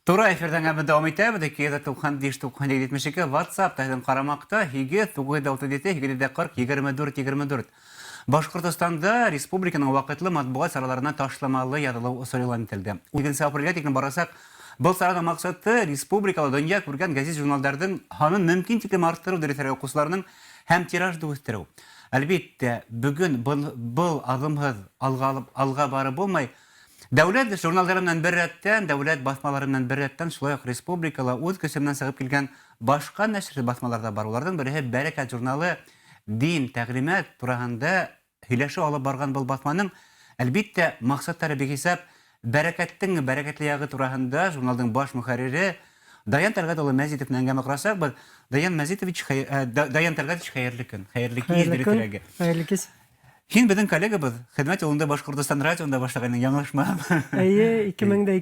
Тура эфирҙа әңгәмә дауам итәбеҙ. 295 97 72 WhatsApp та һеҙҙең ҡарамаҡта 8 967 840 24 24. Башҡортостанда республиканың ваҡытлы матбуғат сараларына ташламалы яҙылыу осоро иғлан ителде. 17 апрелгә тиклем барасаҡ был сараның маҡсаты республикала донъя күргән гәзит-журналдарҙың һанын мөмкин тиклем арттырыу, дөрөҫөрәге, уҡыусыларының һәм тиражды үҫтереү. Әлбиттә, бөгөн был, был аҙымһыҙ алға алып алға барып булмай. Дәүләт журналдары менән бер рәттән, дәүләт баҫмалары менән бер рәттән, шулай ук республикала үҙ көсө менән сығып килгән башҡа нәшер баҫмалар ҙа бар. Уларҙың береһе Бәрәкәт журналы дин, тәғлимәт тураһында һөйләшеү алып барған был баҫманың, әлбиттә, маҡсаттары бихисап. Бәрәкәттең бәрәкәтле яғы тураһында журналдың баш мөхәррире Даян Тәлгать улы Мәзитов менән әңгәмә ҡорасаҡбыҙ. Даян Мәзитович, Даян Тәлгатович, хәйерле көн, хәйерле кис, дөрөҫөрәге. Хәйерле кис. Һин беҙҙең коллегабыҙ, хеҙмәт юлыңды Башҡортостан радионда башлағайның, яңылышмаһам. Эйе, 2002.